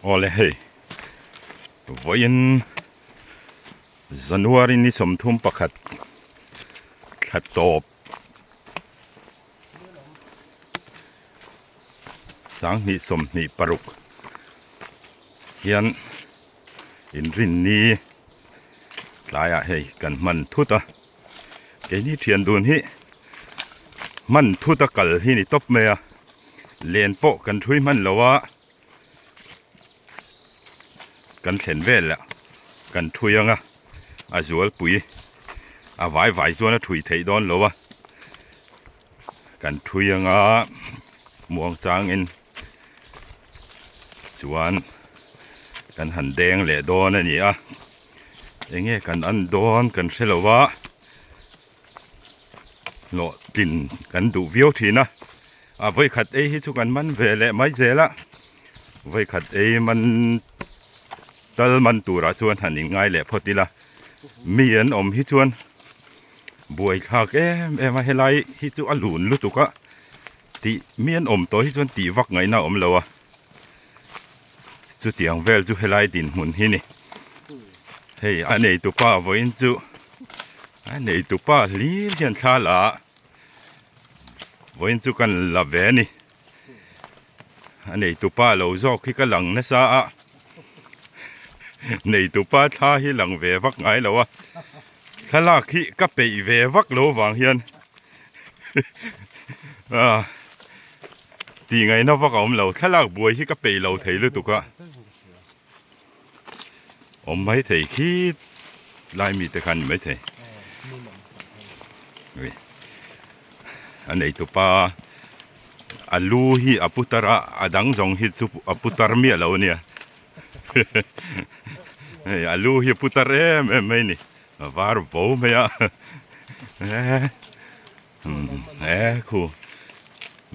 Awle hei vawiin January ni 31 thla tawp 2026 hian inrinni tlaiah hei kan hman thut a keini thian dun hi hman thut a kal hi ni tawp mai a len pawh kan thui hman lo a. Kan thlen vel ah kan thui ang a a zualpui a vai vai chuan a thui theih dawn lo a kan thui ang a muang changin chuan kan han deng leh dawn a ni a eng nge kan an dawn kan hre lo a hlawh tlin kan duh viau thin a a vawikhat ei hi chu kan man ve leh mai zel a. Vawikhat ei man tal man turah chuan han inngai leh phawt ila mi an awm hi chuan buai thlak em em a helai hi chu a lun lutuk a tih mi an awm tawh hi chuan tih vak ngaihna a awm lo a chutiang vel chu helai dinhmun hi ni hei a neitupa vawiin chu a neitupa hlir hian thla la a vawiin chu kan la ve a ni. A neitupa lo zawk hi ka lang nasa a neitupa thla hi lang ve vak ngai lo a thlalak hi ka peih ve vak lo vang hian ah tih ngaihna vak a awm lo thlalak buai hi ka peih lo thei lutuk a awm mai thei khi lai mite khan ni mai thei a neitupa. A lu hi a putar a a dang zawng hi chu a putar miah lo a nia hei a lu hi a putar em em mai a ni a var vo mai a e khu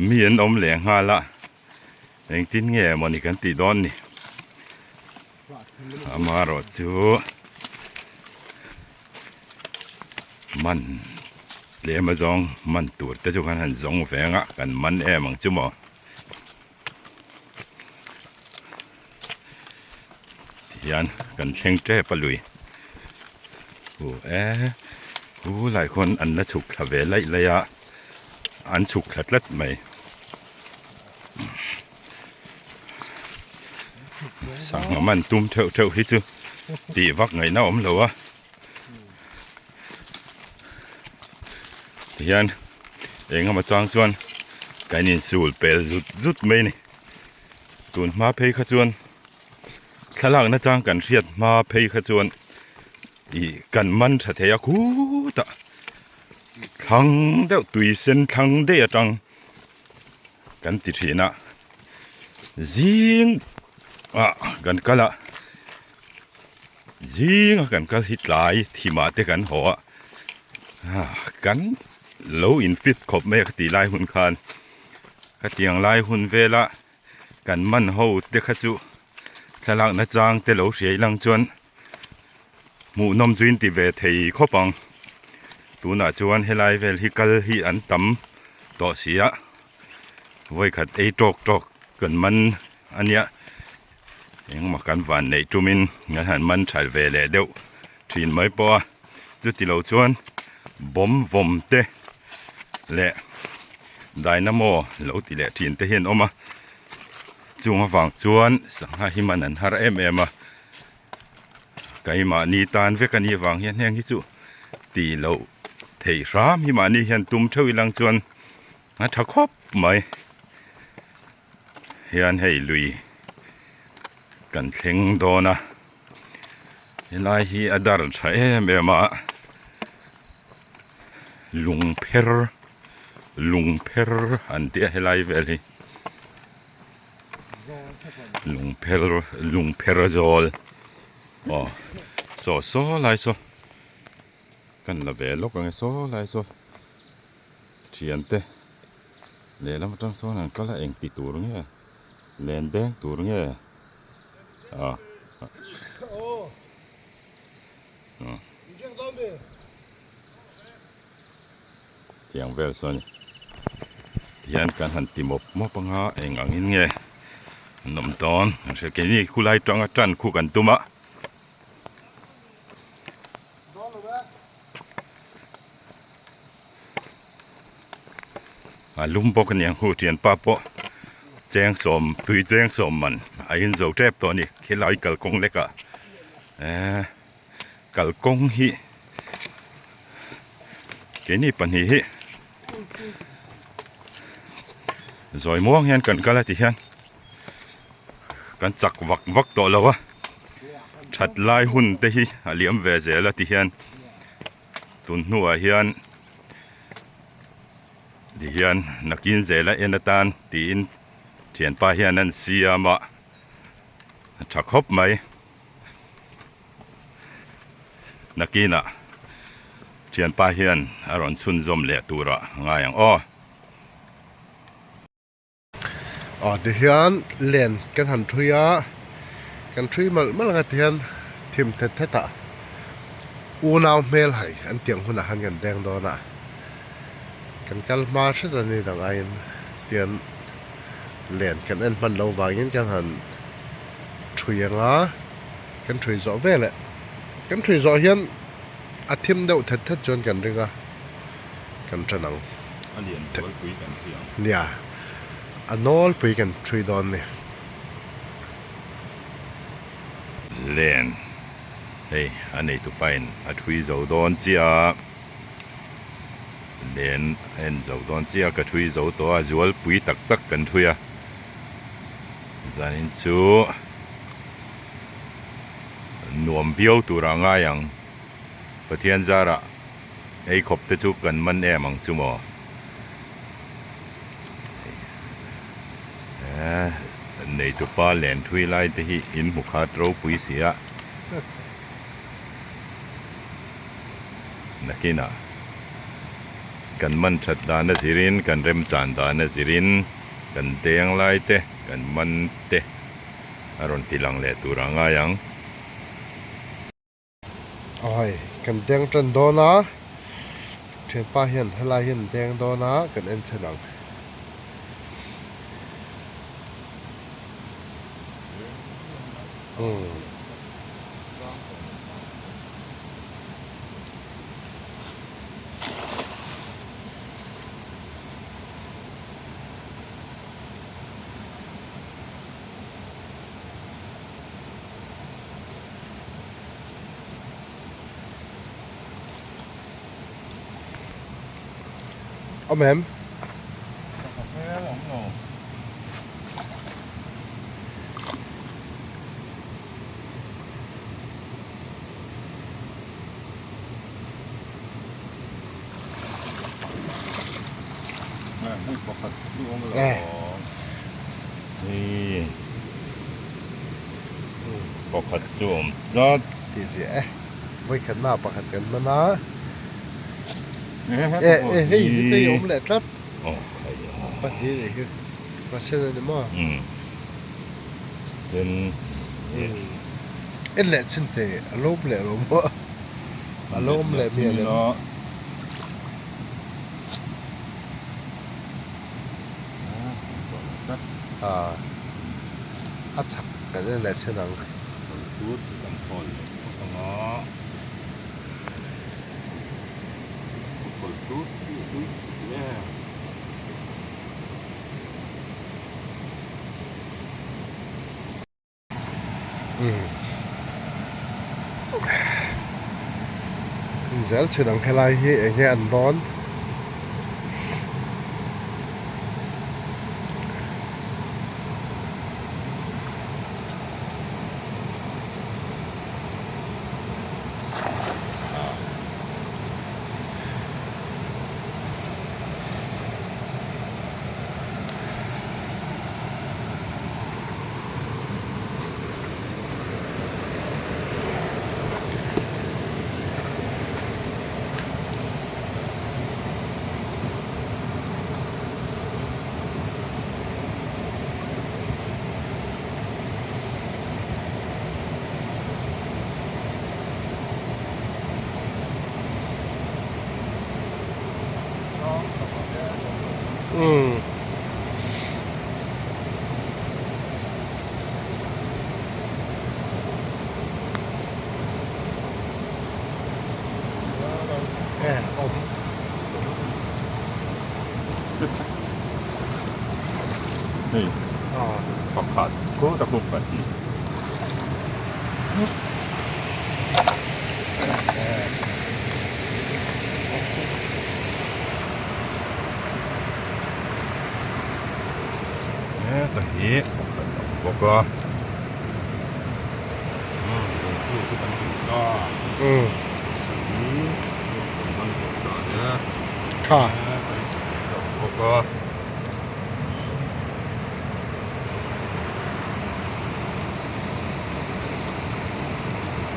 mi an awm leh nghal a engtin nge mawni kan tih dawn ni amaherawhchu. Man tlem a zawng man tur te chu kan han zawng ve ang a kan man em ang chu maw tihian kan thleng tep a lui hu e hu lai khawn an la chhuk thla ve laih laih a an chhuk thla tlat mai sangha man tum theuh theuh hi chu tih vak ngaihna a awm lo a. Tihian eng emaw chang chuan kan insul pel zut zut mai a ni. Tun hma phei kha chuan thlalak na chang kan hriat hma phei kha chuan ih kan man tha thei a khutah thlang deuh tui sen thlang daih atang kan ti thin a zing ah kan kal a. Zinga kan kal hi tlai thimah te kan haw a kan lo in fit khawp mai a ka tih lai hun khan khatiang lai hun vela kan man ho te kha chu thlalak na chang te lo hriai lang chuan hmuhnawm chu in ti ve thei khawp ang tunah chuan helai vel hi kal hi an tam tawh si a vawikhat ei tawk tawk kan man a nia. Engmaw kan van neih tumin kan han man tha ve leh deuh thin mai pawh a chuti lo chuan bawm vawm te leh dynamo lo ti leh thin te hi an awm a chung avang chuan sangha hi man an har em em a keimahni tan vek a nih avang hian heng hi chu tih loh theih hram hi mahni hian tum theuh ilang chuan a tha khawp mai. Hian hei lui kan thleng dawn a helai hi a dar tha em em a lung pher lung pher an tih a helai vel hi lung pher lung pher zawl aw saw saw lai saw kan la ve lawk ang e saw lai saw. Thiante lehlam atang chuan an kal a eng ti tur nge len deng tur nge ah tiang vel saw a ni tihian kan han ti mawp mawp anga eng angin nge an awm dawn an hria keini khulai tanga tan khu kan tum a. A lum bawk a niang hu thianpa pawh cheng sawm tui cheng sawm man a in zo tep tawh a ni khilai kalkawng lek ah eee kalkawng hi keini pahnih hi zawi muang hian kan kal a ti hian kan chak vak vak tawh lo a that lai hun te hi a liam ve zel a ti hian tun hnuah hian ti hian nakin zela en atan tiin thianpa hian an siam a a tha khawp mai nakinah thianpa hian a rawn chhunzawm leh turah a ngai ang aw. Aw tihian len kan han thui a kan thui malh malh ang a tihian thim thet thet ah unau hmel hai an tiang hunah khan kan deng dawn a kan kal hma hret a ni dang aiin tian len kan en hman loh vangin kan han thui ang a kan thui zawh veleh kan thui zawh hian a thim deuh thet thet chuan kan ring a kan tan ang. A lian bualpui kan thui ang. Nia, a nawlpui kan thui dawn ni. Len, hei a neitupain a thui zo dawn chiah a, len a en zo dawn chiah a, ka thui zo tawh a, zualpui tak tak kan thui a, zanin chu nuam viau turah ngai ang, Pathian zarah. Ei khawp te chu kan man em ang chu maw? Eee neitupa len thui lai te hi in hmu khat ropui si a. Nakinah kan man that dan a zirin kan remchan dan a zirin kan deng lai te kan man te a rawn ti lang leh tur a ngai ang. Aw hei kan deng tan dawn a thianpa hian helai hian an deng dawn a kan en chhen ang. Umm. Awm em? Pakhat chu awm tlat. Tih ziah e. Vawikhat na pakhat kan hman a. E e hei hi te hi awm leh tlat. Aw khai a. Pahnih nih hi. A sen a ni maw? Umm. Sen. En leh chin te a lawm leh lo maw? A lawm leh miah lem. A chak kan en leh chhen ang. Tut kan khawl leh phawt ang a. Khawl tut hi a tui hle. Zel chhin ang helai hi eng nge an dawn. Umm. E awm. Hei pakhat kawt a kawp pahnih. Heta hi pakhat a awm bawk a lungphu chu kan hmu ta hei hi kan man zawh ta hle heta hi pakhat a awm bawk a.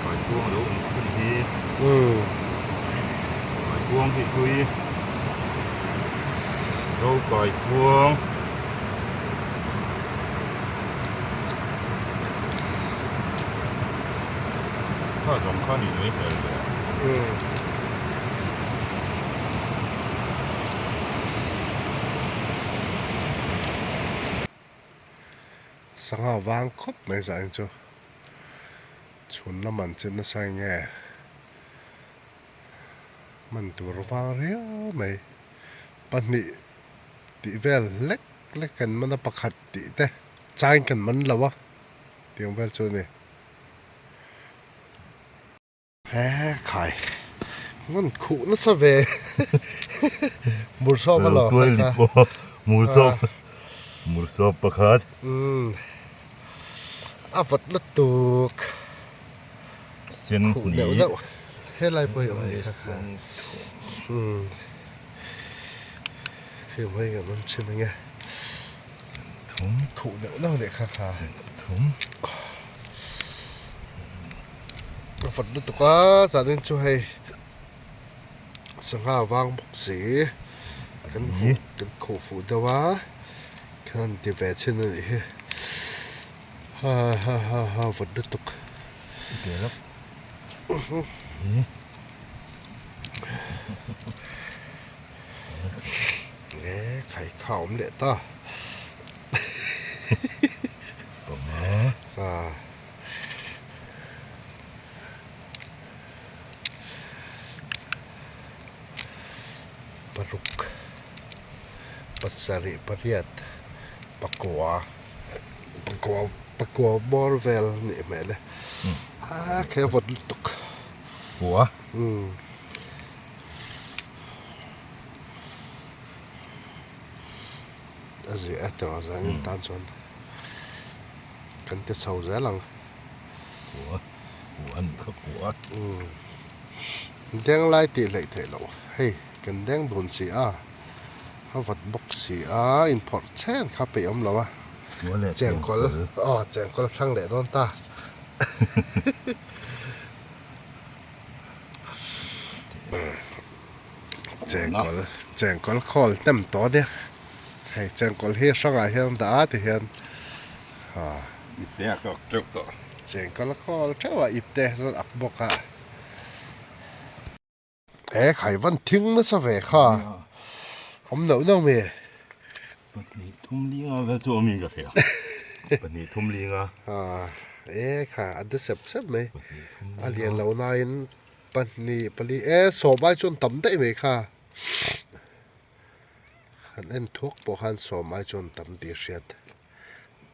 Kaikuang lo awm khum hi kaikuang hi hlui zo kaikuang kha zawng kha ni mai hmel ve. Sangha vang khawp mai zah ang chu chhun lam an chet nasa eng nge hman tur vang riau mai pahnih tih vel hlek hlek kan man a pakhat tih te chain kan man lo a tiang vel chu a ni. He khai ngan khuh nasa ve Mursawp a lo kha kha Mursawp Mursawp pakhat umm a vawt lutuk sen khuh deuh deuh helai pawh hi awm ni kha kha umm khi mai kan awm thin ange thum khuh deuh deuh leh kha kha sen thum. A vawt lutuk a zanin chu hei sangha vang bawk si kan huh kan khuh fuh deuh a khan ti ve chhin a nih hi ha ha ha ha vawt lutuk e khai kha a awm leh ta. Paruk pasarih pariat pakua pakua pakua bawr vel a nih hmel e a khi a vawt lutuk umm. A zia e tiraw zanin tan chuan kan ti chho zel ang. Kua kua a nih kha kua. Umm deng lai tih hleih theih loh hei kan deng dun si a a vat bawk si a inphawrh chen kha peih awm lo a chengkawl aw chengkawl a thlang leh dawn ta. Chengkawl chengkawl khawl hnem tawh ania hei chengkawl hi hrangah hian a dah a tihian ah ipte a kak teuh tawh chengkawl a khawl teuh a ipte chuan ak bawk a he khai van thing nasa ve kha awm neuh neuh mai pahnih thum linga vel chu awm in ka hria pahnih thum linga ah e kha a de sep sep mai a lian lo nain Pahnih pali e sawm ai chuan tam daih mai kha han en thuak pawh khan sawm ai chuan tam tih a hriat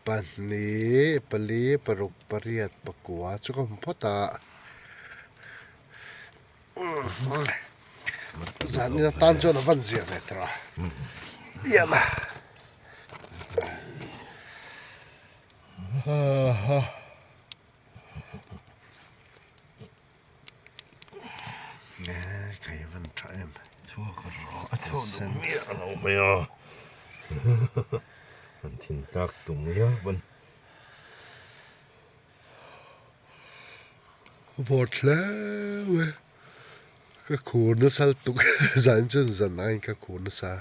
pahnih pali paruk pariat pakua chu ka hmu phawt a zanin atan chuan a van zia ve tawh a pian a. Khai van tha em. Chhuak a rawh a chhuak duh miah lo mai a. An thin tlak tum hial pawn. Vawt hle mai. Ka khur nasa lutuk zan chuan zan aiin ka khur nasa.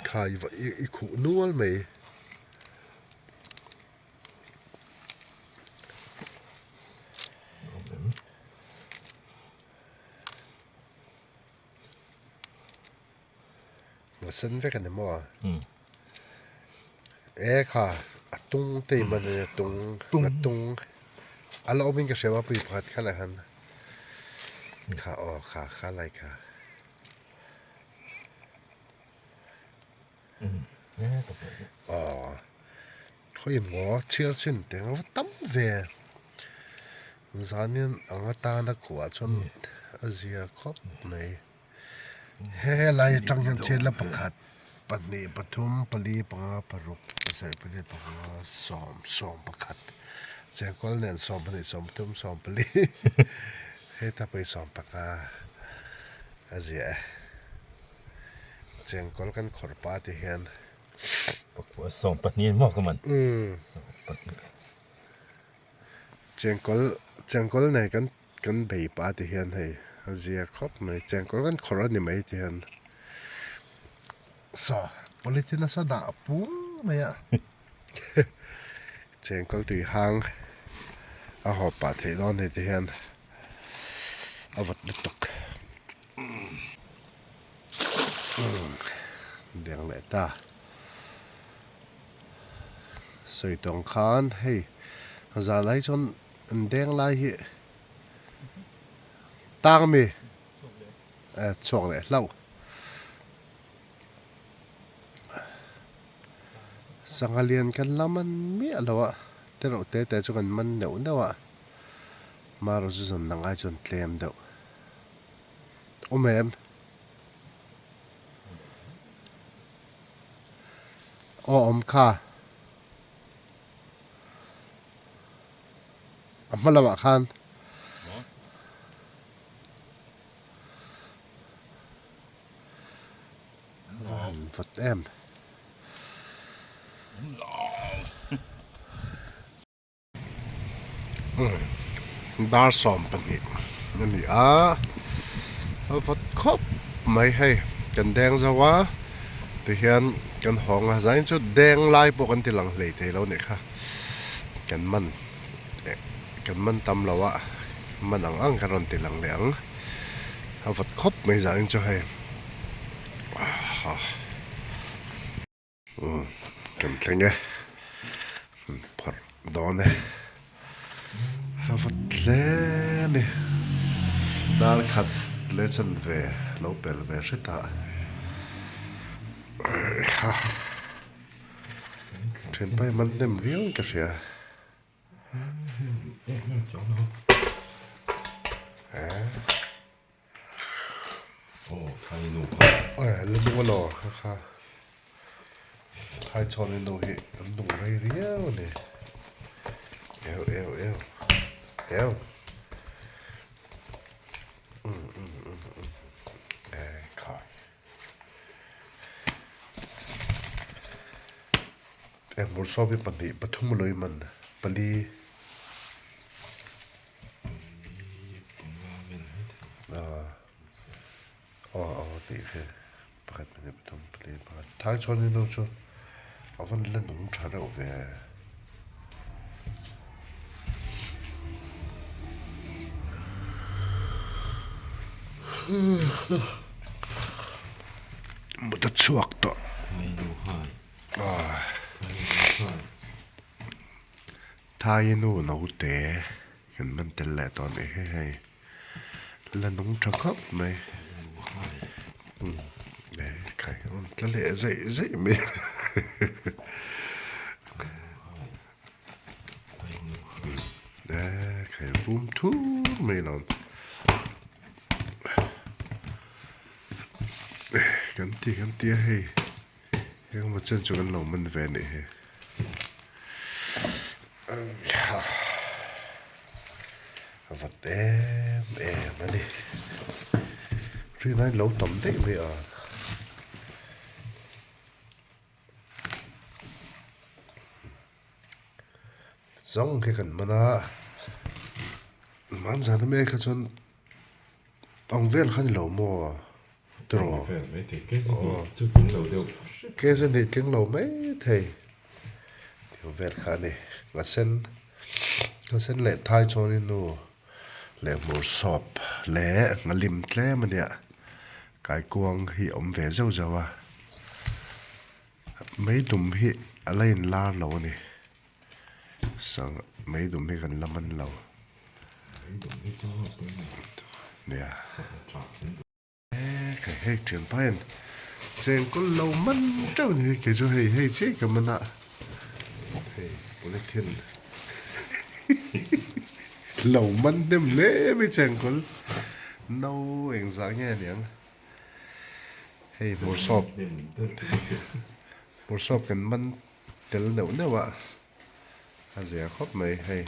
Khai i khuh nual mai. A sen vek a ni maw? E kha a tung te i man a nia tung a tung a la awmin ka hria a pui pakhat kha leh khan kha aw kha kha lai kha. Aw khawi maw chhiar chhin teng a va tam ve zanin ang atana khuah chuan a zia khawp mai. He helai atang hian chhiatna pakhat pahnih pathum pali panga paruk pasarih pariat panga sawm sawm pakhat chengkawl nen sawm pahnih sawm pathum sawm pali heta pawh hi sawm panga a ziah e chengkawl kan khawrh pah tih hian Pakua sawm pahnih maw ka man sawm pahnih chengkawl chengkawl nei kan. Kan bei pah ti hian hei a zia khawp mai chengkawl kan khawrh a ni mai ti hian saw polythene a saw dah pung mai a chengkawl tui hang a haw pah theih dawn hei ti hian a vawt lutuk deng leh ta sawi tawng khan hei zan ai chuan. An deng lai hi tang mi chhuak leh hlauh. Sangha lian kan la man miah lo a, te reuh te te chu kan man neuh neuh a, marawh chu zan dang ai chuan tlem deuh. Awm em? Aw awm kha. A hma lamah khan a han vawt em. Dar 12 a ni a, a vawt khawp mai hei kan deng zo a tihian kan hawng a zain chu deng lai pawh kan ti lang hlei thei lo a nih kha kan man kan man tam lo a man ang ang kan rawn ti lang leh ang a vawt khawp mai zain chu hei Umm kan thleng e kan phawrh dawn e a vawt hle a ni dar khat leh chanve lo pel ve hret a ha thianpa hi man hnem viau in ka hria. La nung alaw kha kha thai chhawn in lo hi an nung rei riau a ni eu eu eu eu um um um um e khai engmur sawm hi pahnih pathum a lo in man pali. Aw aw tih khi pakhat pahnih pathum pali pakhat thai chuan in lo chu a van la nung tha reuh ve mut a chhuak tawh Thai nu naute kan man tel leh tawh a nih hi hei la nung tha khawp mai umm khai a rawn tla leh zeih zeih mai a e khai a vum thur mai alawm kan ti kan ti a hei. Engemaw chen chu kan lo man ve a nih hi. A vawt em em a ni. Rin aiin lo tam daih mai a. Zawng khi kan man a. Hmanzan ami kha chuan ang vel kha ni lo maw? Tiraw? Keichu ni tling lo mai thei tih vel kha a ni. A sen a sen leh thai chuanin nu leh hmur sawp leh nghalim tlem a nia kaikuang hi a awm ve zeuh zeuh a. Meidum hi a la in lar lo a ni sangha meidum hi kan la man lo nia e hei thianpa hian chengkawl lo man teuh a ni kei chu hei hei chiah ka man a hei polythene lo man hnem hle mai chengkawl no engzah nge aniang. Hei hmursawp hmursawp kan man tel neuh neuh a a zia khawp mai hei.